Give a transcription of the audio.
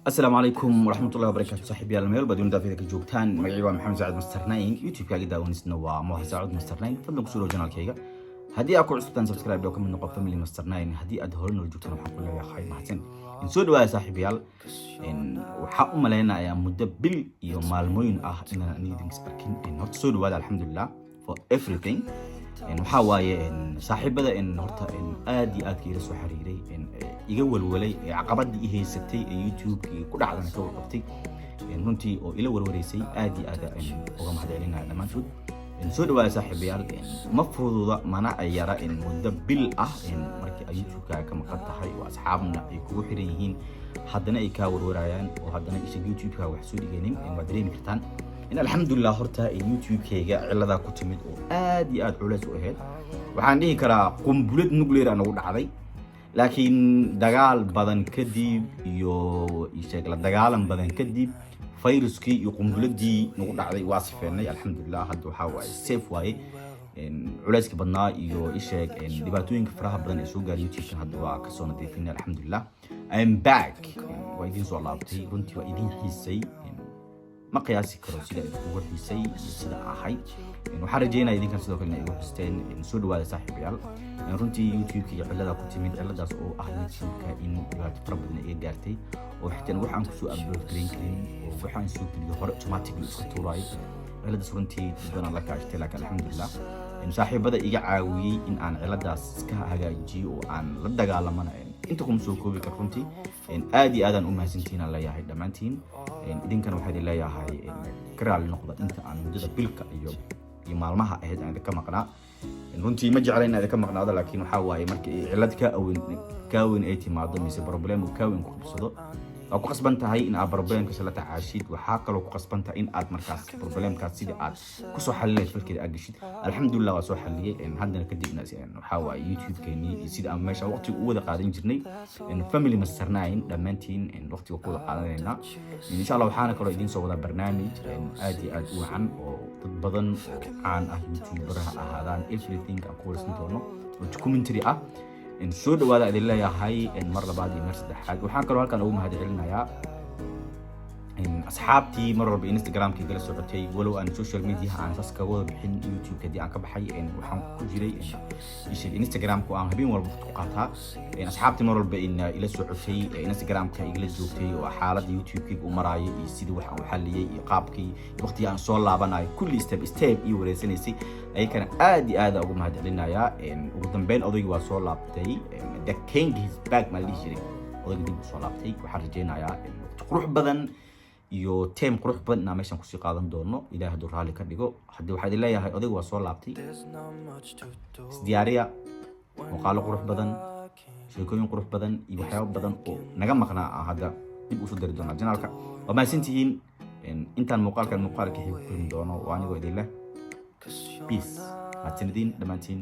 Asalaamu calaykum waraxmatullahi wabarakaatu. Saaxiibyaal, meel baad dunida ka joogtaan, magacii waa Maxamed Saacid Master Nine, YouTube-kaaga daawanisna waa Moha Saacid Master Nine. Fadlan kusoo dhow channelkayga. Haddii aad ku cusubtaan, subscribe oo ka mid noqo family Master Nine. Haddii aad hore noola joogtaan, waxaan ku leeyahay mahadsan. In soo dhawaada, saaxiibayaal. Waxaa u malaynayaa muddo bil iyo maalmooyin ah inaan aniga idinkas arkin. Horta soo dhawaada, alxamdulilah for everything. Waxaa waaye saaxiibada horta aad iyo aadka ila soo xiriiray, iga walwalay caqabadii i haysatay ee YouTube-kii ku dhacdana ka warqabtay runtii oo ila warwareysay, aad iyo aad uga mahadcelinaya dhammaantood. Soo dhawaada, saaxiibayaal. Ma fududa mana ay yara in muddo bil ah markii ay YouTube-kaaga ka maqan tahay oo asxaabna ay kugu xiran yihiin, haddana ay kaa warwarayaan oo haddana isha YouTube-kaaga wax soo dhigaynin. Waad dareemi kartaan in alxamdulilah horta YouTube-kayga ciladaa ku timid oo aad iyo aad culays u ahayd. Waxaan dhihi karaa qumbulad nuclear a nagu dhacday, laakiin dagaal badan kadib iyo isheeg la dagaalan badan kadib, viruskii iyo qumbuladii nagu dhacday waa sifeenay, alxamdulilah. Hadda waxaa waaye safe waaye. Culayska badnaa iyo isheeg dhibaatooyinka faraha badan ee soo gaaray YouTube-kan hadda waa kasoo nadiifinay, alxamdulilah. I'm back, waa idiin soo laabtay. Runtii waa idiin xiisay, ma qiyaasi karo sida idinkugu xiisay iyo sida ahay. Waxaan rajeynaya idinkan sidoo kale inay igu xusteen. Soo dhawaada, saaxiibayaal. Runtii YouTube-ka iyo cilada ku timid, ciladaas oo ah YouTube-ka in dhibaato fara badan iga gaartay oo xitaa wax aan kusoo upload gareyn karin oo waxaan soo geliyo hore automatically iska tuuraayo. Ciladaas runtii dad badan la kaashtay, laakiin alxamdulilah saaxiibada iga caawiyey in aan ciladaas iska hagaajiyo oo aan la dagaalamana inta kuma soo koobi karo. Runtii aad iyo aadaan u mahadsantihiin aan leeyahay dhammaantiin. Idinkana waxaa idin leeyahay ka raali noqda inta aan muddada bilka iyo maalmaha ahayd aan idinka maqnaa. Runtii ma jecla in idinka maqnaado, laakiin waxaa waaye marka cilad kaa weyn ay timaado mise problem uu kaa weyn ku qabsado, waa ku qasban tahay in aad problemkaas la tacaashid. Waxaa kaloo ku qasban tahay in aad markaas problemkaas sidii aad kusoo xalilayd falkeeda aad geshid. Alxamdulilah, waa soo xaliyey. Haddana kadibna waxaa waaye YouTube-keenii iyo sida aan meesha waqtiga u wada qaadan jirnay, family Master Nine dhammaantiin waqtiga ku wada qaadanaynaa, insha Allah. Waxaana kaloo idiin soo wadaa barnaamij aad iyo aad u wacan oo dad badan oo caan ah, YouTuberaha ahaadaan, everything aan ku warsan doono oo documentary ah. Soo dhawaada idin leeyahay mar labaad iyo mar saddexaad. Waxaan kaloo halkan ugu mahad celinayaa asxaabtii mar walba Instagramka igala socotay, walow aan social media aan saas kaga wada bixin. YouTube haddii aan ka baxay, waxaan ku jiray isheeg Instagramku aan habeen walba waqti ku qaataa. Asxaabtii mar walba in ila socotay, Instagramka igala joogtay oo xaaladda YouTube-kayga u maraayay iyo sidii wax aan u xaliyey iyo qaabkii waqtigii aan soo laabanayo kulli step step ii wareysanaysay, ayakana aad iyo aad ugu mahad celinayaa. Ugu dambeyn odaygii waa soo laabtay, the king is back maa la dhihi jiray. Odaygii dib u soo laabtay. Waxaan rajaynayaa waqti qurux badan iyo time qurux badan inaan meeshan kusii qaadan doono, Ilaah hadduu raalli ka dhigo. Haddii waxaa idin leeyahay odayga waa soo laabtay, isdiyaariya muuqaalo qurux badan, sheekooyin qurux badan iyo waxyaabo badan oo naga maqnaa aan hadda dib usoo dari doonaa channelka. Waa mahadsantihiin. Intaan muuqaalkan muuqaalka xig ku kulmi doono, waa anigoo idin leh peace. Mahadsanidin dhammaantiin.